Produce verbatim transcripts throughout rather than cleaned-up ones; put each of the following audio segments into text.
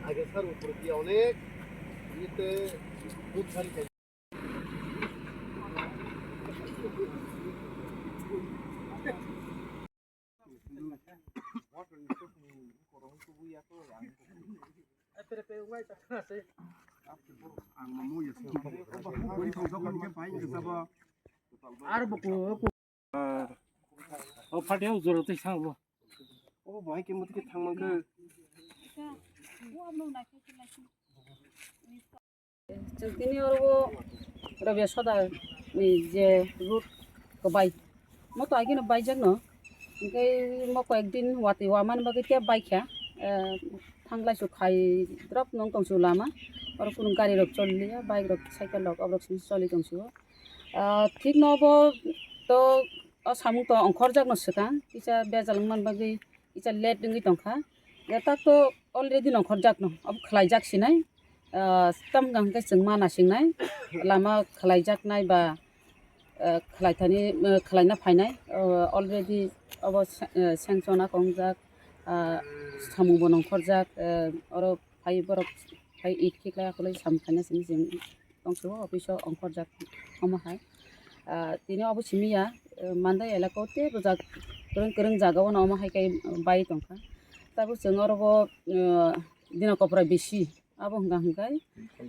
আগে স্যার উপরে দিয়ে অনেক ইয়েতে খুব সারি O phatiyao jora twi sango. O bai ke muti ke thang mangkhe. Chwng tini oro Rabia Soda ni je route kwbai, mo to agino baijak no, hingke mo koyek din watwi wamani bagwi tei baikha, eh, thanglai su khai drop nong tong su lama, oro kunu gari rok choli liya, bike rok, cycle rok, oborok simi choli tong su. Ah, thik no bo to o samung to ongkhorjak no swkang, kisa bejal wngmani bagwi kisa late wngwi tongkha. Ya tak to already no ongkhorjak no, obo khlaijak sinai. Ah, tam hwnkha hwnkhe chwng ma nasingnai, lama khlaijaknai ba, ah, khlaithani, ah, khlaina phainai. Ah, already obo sa-, ah, sanction a kongjak, ah, samung bo nongkhorjak, ah, oro phai borok phai it khiklai akolai samung khaina simi chwng tongthok o office o ongkhorjak omo hai. Ah, tini obo simi ya, eh, Mandai elaka o tei bwjak kwrwng kwrwng jaga o no omo hai khe bai tongkha. Tabuk chwng oro bo, eh, dina kopra bisi abo hwnka hwnkhe,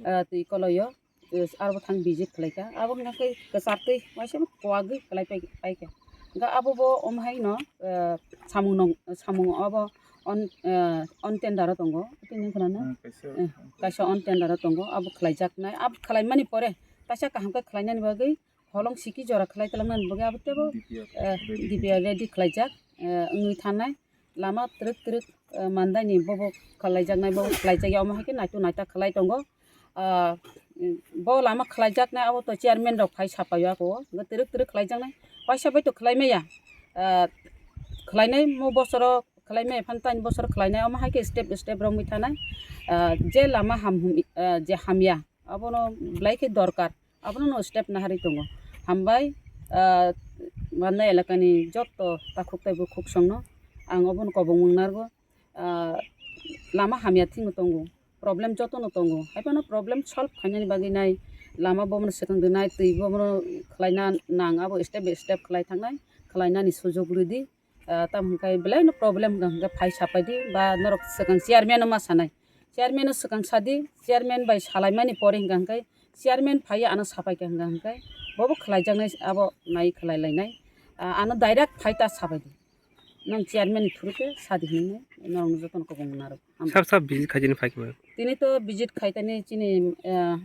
eh, twi koloi o, eh, aro bo thang visit khlaikha. Abo hwnka khe kwchar twi waisa kwagwi kwlai pai, paikha. Hwnkhe abo bo omo hai no, eh, samung nong, samung obo on, eh, on tender o tongo. Tini khna na? Hmm, kaisa, eh, kaisa on tender o tongo. Abo khlaijaknai. Abo khlaimani pore kaisa kaham khe khlainani bagwi holong siki jora khlai twlangnani bagwi abo tebo, D P R, eh, ready. D P R ready khlaijak, eh, wngwi thanai. Lama twrwk twrwk, eh, Mandai ni bobo khlaijaknai, bobo khlaijakya, omo hai khe naitu naita khlai tongo. Ah, bo lama khlaijaknai abo to chairman rok phai sapaio ako, hwnkhe twrwk twrwk khlaijaknai. Waisa bai to khlai maya. Ah, khlainai mo bosoro khlai maya, phan tani bosoro khlainai, omo hai khe step step romwi thanai. Ah, je lama ham, ah, je hamya, abono belai khe dorkar, abono no step naharwi tongo. Hambai, ah, Mandai elakani jotto takhuk tei bukhuk songno ang obono kobong mung narwgo. Ah, lama hamya thikno tongo, problem jotono tongo, haiphano problem solve khainani bagwi nai lama bomono swkang rwnai, twi bomono khlaina nang, abo step by step khlai thangnai, khlainani sujok rwdi. Ah, tamo hwnkhe belaino problem hwnkha hwnkhe phai sapaidi ba norok swkang chairman no ma sanai, chairman no swkang sadi, chairman bai salaimani pore hwnkha hwnkhe chairman phaiya ano sapaikha hwnkha hwnkhe bobo khlaijaknai, abo nai khlai lainai. Ah, ano direct phai ta sapaidi. Nang chairman ni through khe sadi hinwi norokno jotono kobong narwk. Sab sab visit khaijani phaikhe. Tini to visit khaitani chini, eh,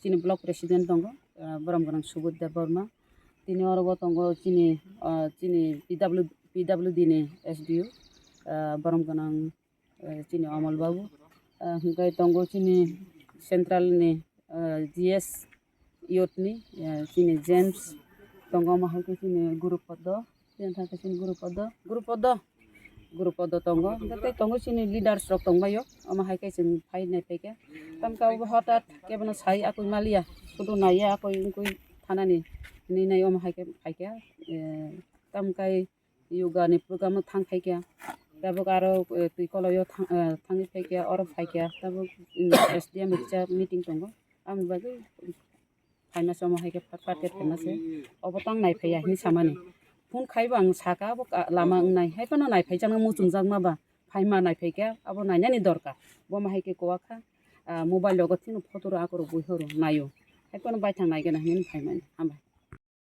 chini block president tongo, eh, borom gwnang Subodh Debbarma. Tini oro bo tongo chini, eh, chini P W, P W D ni S D O, eh, borom gwnang, eh, chini Amal babu. Eh, hwnkhe tongo chini central ni, eh, G S youth ni, eh, chini James tongo, omo hai khe chini guru podo, chini thang khe chini guru podo, guru podo, guru podo tongo, hwnkhe tei tongo chini leaders rok tongbaio, omo hai khe chwng phai nai phaikha. Tamkhe obo hothat kebono sai akoi maliya, sudu naiya akoi wngkui thanani hinwi nai omo hai khe phaikha, eh, tamkhe yoga ni program o thang phaikha, tabuk aro, eh, twi koloi o thang, eh, thangwi phaikha, oro phaikha, tabuk, mm, S D M ni kisa meeting tongo, aboni bagwi phaima se omo hai khe phat phat khe phaima se, obo tang nai phaiya hinwi samani. Phone khaibo ang saka, abo ka-, lama wngnai, hai phano nai phaijaknai muchungjakma ba, phaima nai phaikha, abo nainani dorkar, bo ma hai khe kowa kha, ah, mobile rogo thikno photo rok ako rok bui horo naio, hai phano baithang nai gana hinwi phaimani, hambai.